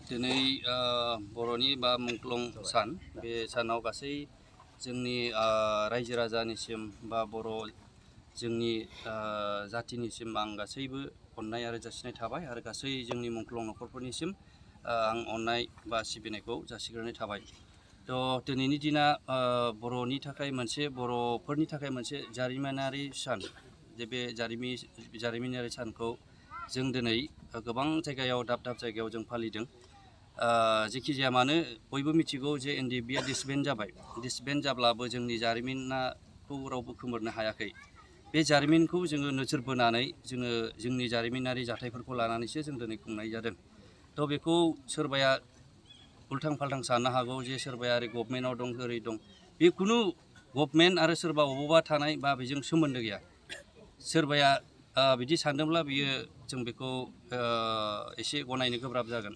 दिनै बर'नि बा मुंख्लं सान बे सानाव गासै जोंनि रायजो राजानिसिम बा बर' जोंनि जाथिनिसिम आं गासैबो अननाय आरो जासिनाय थाबाय आरो गासै जोंनि मुंख्लं न'खरफोरनिसिम आं अननाय बा सिबिनायखौ जासिग्रोनाय थाबाय। थ' दिनैनि दिना बर'नि थाखाय बर'फोरनि थाखाय मोनसे जारिमिनारि सान। जे बे जारिमिनारि सानखौ जों दिनै गोबां जायगायाव दाब दाब जायगायाव जों फालिदों। जेखि जाया मानो बयबो मिथिगौ जे एनडिएफबिआ डिसबेन्ड जाबाय। डिसबेन्ड जाब्लाबो जोंनि जारिमिनखौ रावबो खोमोरनो हायाखै। बे जारिमिनखौ जोङो नोजोर बोनानै जोंनि जारिमिनारि जाथायफोरखौ लानानैसो जों दिनै खुंनाय जादों। थ' बेखौ सोरबाया उल्थां फाल्थां साननो हागौ जे सोरबाया ओरै गभर्नमेन्टआव दं ओरै दं। बे खुनु गभर्नमेन्ट आरो सोरबा अबावबा थानाय बा बेजों सोमोन्दो गैया। सोरबाया बिदि सानदोंब्ला जों बेखौ एसे गनायनो गोब्राब जागोन।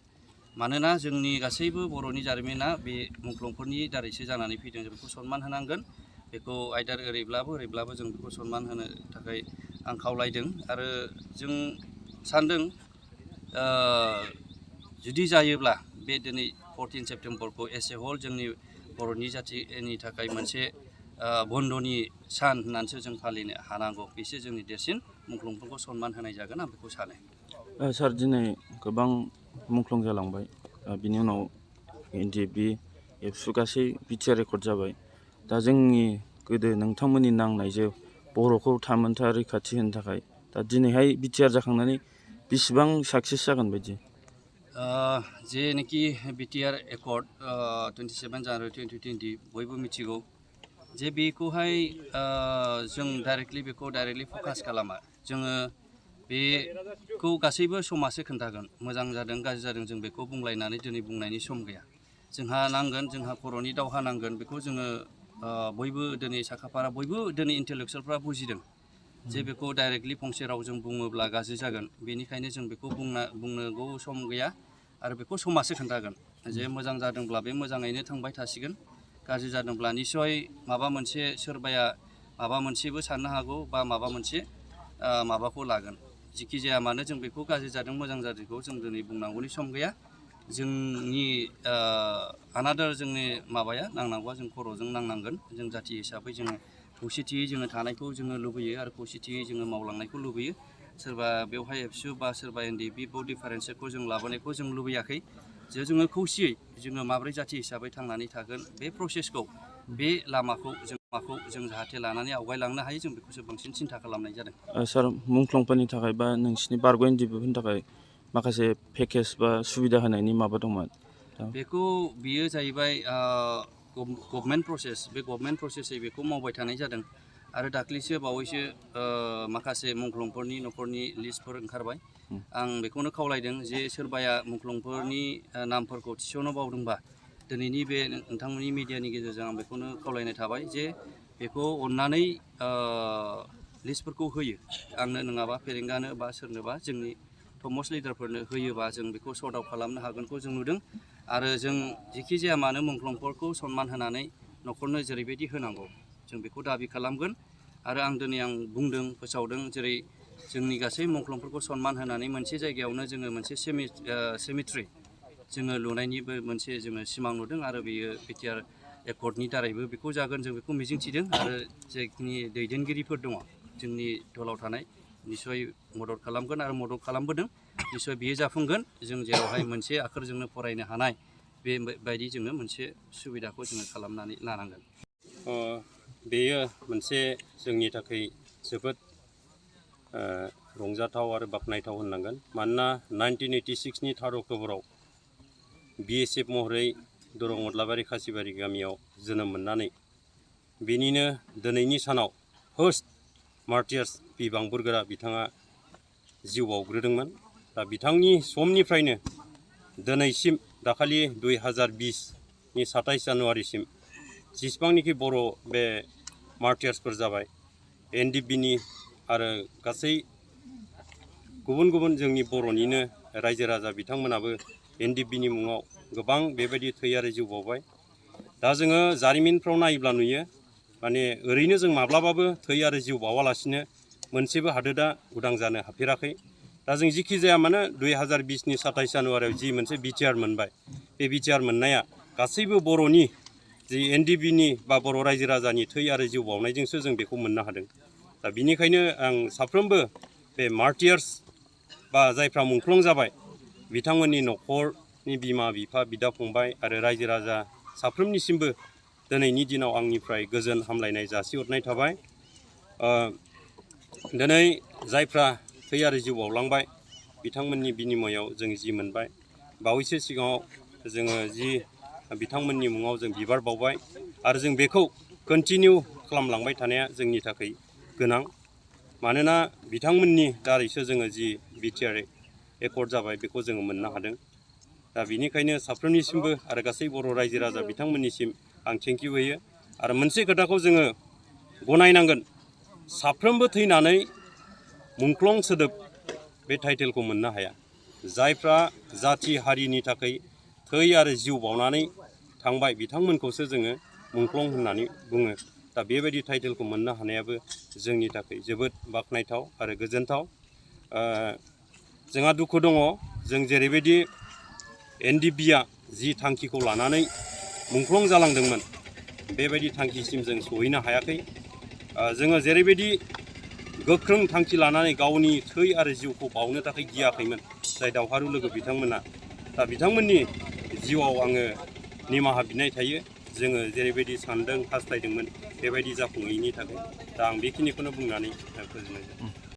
मानोना जोंनि गासैबो बर'नि जारिमिना बे मुंख्लंफोरनि दारैसो जानानै फैदों। जों बेखौ सनमान होनांगोन। बेखौ आयदार ओरैब्लाबो जों बेखौ सनमान होनो थाखाय आं खावलायदों आरो जों सानदों जुदि जायोब्ला बे दिनै 14 सेप्तेम्बरखौ एस ए हल जोंनि बर'नि जाथिनि थाखाय मोनसे बन्द'नि सान होननानैसो जों फालिनो हानांगौ। बेसो जोंनि देरसिन मुंख्लंफोरखौ सनमान होनाय जागोन आं बेखौ सानो। सार दिनै गोबां मुंख्लं जालांबाय। बिनि उनाव एनडिएफबि एबसु गासै बिटिआर रेकर्ड जाबाय। दा जोंनि गोदो नोंथांमोननि नांनाय जे बर'खौ थामोनथा रैखाथि होनो थाखाय दा दिनैहाय बिटिआर जाखांनानै बेसेबां साक्सेस जागोन बायदि? जेनोखि बिटिआर एकर्ड 27 जानुवारि 2020 बयबो मिथिगौ जे बेखौहाय जों डाइरेक्टलि फकास खालामा। जोङो बेखौ गासैबो समाजसो खोन्थागोन। मोजां जादों गाज्रि जादों जों बेखौ बुंलायनानै दिनै बुंनायनि सम गैया। जोंहा नांगोन, जोंहा खर'नि दावहा नांगोन। बेखौ जोङो बयबो दिनै साखाफारा बयबो दिनै इन्टेलेक्सुयेलफ्रा बुजिदों जे बेखौ डाइरेक्टलि फंसे रावजों बुङोब्ला गाज्रि जागोन। बेनिखायनो जों बेखौ बुंनांगौ सम गैया आरो बेखौ समाजसो खोन्थागोन। जे मोजां जादोंब्ला बे मोजाङैनो थांबाय थासिगोन, गाज्रि जादोंब्ला निस्सय माबा मोनसे सोरबाया माबा मोनसेबो साननो हागौ बा माबा मोनसे माबाखौ लागोन। जिखि जाया मानो जों बेखौ गाज्रि जादों मोजां जादोंखौ जों दिनै बुंनांगौनि सम गैया। जोंनि जोंनि माबाया नांनांगौआ जों खर'जों नांनांगोन। जों जाथि हिसाबै जोङो खौसेथियै जोङो थानायखौ जोङो लुबैयो आरो खौसेथियै जोङो मावलांनायखौ लुबैयो। सोरबा बेवहाय एबसु बा सोरबा एनडिएफबि बाव डिफारेन्सखौ जों लाबोनायखौ जों लुबैयाखै। जे जोङो खौसेयै जोङो माब्रै जाथि हिसाबै थांनानै थागोन बे प्रसेसखौ, बे लामाखौ जों जाहाथे लानानै आवगायलांनो हायो जों बेखौसो बांसिन सिन्था खालामनाय जादों। सार, मुंख्लंफोरनि थाखाय बा नोंसिनि बारग' एनडिएफबिफोरनि थाखाय माखासे पेकेज बा सुबिदा होनायनि माबा दंमोन? बियो जाहैबाय गभर्नमेन्ट प्रसेस। बे गभर्नमेन्ट प्रसेसै बेखौ मावबाय थानाय जादों आरो दाख्लैसो बावैसो माखासे मुंख्लंफोरनि न'खरनि लिस्टफोर ओंखारबाय। आं बेखौनो खावलायदों जे सोरबाया मुंख्लंफोरनि नामफोरखौ थिसननो बावदोंबा दिनैनि बे नोंथांमोननि मिडियानि गेजेरजों आं बेखौनो खावलायनाय थाबाय जे बेखौ अननानै लिस्टफोरखौ होयो। आंनो नङाबा फेरेंगानो बा सोरनोबा जोंनि टपमस्ट लिडारफोरनो होयोबा जों बेखौ सर्ट आउट खालामनो हागोनखौ जों नुदों। आरो जों जेखि जाया मानो मुंख्लंफोरखौ सनमान होनानै न'खरनो जेरैबायदि होनांगौ जों बेखौ दाबि खालामगोन। आरो दिनै आं बुंदों, फोसावदों, जेरै जोंनि गासै मुंख्लंफोरखौ सनमान होनानै मोनसे जायगायावनो जोङो मोनसे सेमिट्रि जोङो लुनायनिबो मोनसे जोङो सिमां नुदों आरो बेयो बिटिआर एकर्डनि दारैबो बेखौ जागोन जों बेखौ मिजिंथिदों। आरो जेखिनि दैदेनगिरिफोर दङ जोंनि दलाव थानाय निस्सय मदद खालामगोन आरो मदद खालामबोदों। निस्सय बियो जाफुंगोन। जों जेरावहाय मोनसे आखरजोंनो फरायनो हानाय बेबायदि जोङो मोनसे सुबिदाखौ जोङो खालामनानै लानांगोन। बेयो मोनसे जोंनि थाखाय जोबोद रंजाथाव आरो बाख्नायथाव होननांगोन। मानोना 1986नि 3 अक्ट'बराव बिएसएफ महरै दरं मदलाबारि खासिबारि गामियाव जोनोम मोननानै बेनिनो दिनैनि सानाव फार्स्ट मार्टियार्स बिबां बुरगोरा बिथाङा जिउ बावग्रोदोंमोन। दा बिथांनि समनिफ्रायनो दिनैसिम दाखालि 2020नि 27 जानुवारिसिम जेसेबांनाखि बर' बे मार्टियार्सफोर जाबाय एनडिएफबिनि आरो गासै गुबुन गुबुन जोंनि बर'निनो रायजो राजा बिथांमोनाबो एनडिएफबिनि मुङाव गोबां बेबायदि थै आरो जिउ बावबाय। दा जोङो जारिमिनफ्राव नायोब्ला नुयो माने ओरैनो जों माब्लाबाबो थै आरो जिउ बावालासिनो मोनसेबो हादोरा उदां जानो हाफेराखै। दा जों जिखि जाया मानो 2020नि 27 जानुवारियाव जि मोनसे बिटिआर मोनबाय बे बिटिआर मोननाया गासैबो बर'नि जि एनडिएफबि बा बर' रायजो राजानि थै आरो जिउ बावनायजोंसो जों बेखौ मोननो हादों। दा बिनिखायनो आं साफ्रोमबो बे मार्टियार्स बा जायफ्रा मुंख्लं जाबाय बिथांमोननि न'खरनि बिमा बिफा बिदा फंबाय आरो रायजो राजा साफ्रोमनिसिमबो दिनैनि दिनाव आंनिफ्राय गोजोन हामलायनाय जासिहरनाय थाबाय। दिनै जायफ्रा थै आरो जिउ बावलांबाय बिथांमोननि बिनिमयाव जों जि मोनबाय बावैसो सिगाङाव जोङो जि बिथांमोननि मुङाव जों बिबार बावबाय आरो जों बेखौ कन्टिनिउ खालामलांबाय थानाया जोंनि थाखाय गोनां। मानोना बिथांमोननि दारैसो जोङो जि बिटिआर एकर्ड जाबाय बेखौ जोङो मोननो हादों। दा बिनिखायनो साफ्रोमनिसिमबो आरो गासै बर' रायजो राजा बिथांमोननिसिम आं थेंकिउ होयो। आरो मोनसे खोथाखौ जोङो गनायनांगोन, साफ्रोमबो थैनानै मुंख्लं सोदोब बे टाइटेलखौ मोननो हाया। जायफ्रा जाथि हारिनि थाखाय थै आरो जिउ बावनानै थांबाय बिथांमोनखौसो जोङो मुंख्लं होननानै बुङो। दा बेबायदि टाइटेलखौ मोननो हानायाबो जोंनि थाखाय जोबोद बाख्नायथाव आरो गोजोनथाव। जोंहा दुखु दङ, जों जेरैबायदि एनडिएफबिआ जि थांखिखौ लानानै मुंख्लं जालांदोंमोन बेबायदि थांखिसिम जों सहैनो हायाखै। जोङो जेरैबायदि गोख्रों थांखि लानानै गावनि थै आरो जिउखौ बावनो थाखाय गियाखैमोन जाय दावहारु लोगो बिथांमोना। दा बिथांमोननि जिउआव आङो निमाहा बिनाय थायो। जोङो जेरैबायदि सानदों हास्थायदोंमोन बेबायदि जाफुङैनि थाखाय। दा आं बेखिनिखौनो बुंनानै फोजोबनाय जाबाय।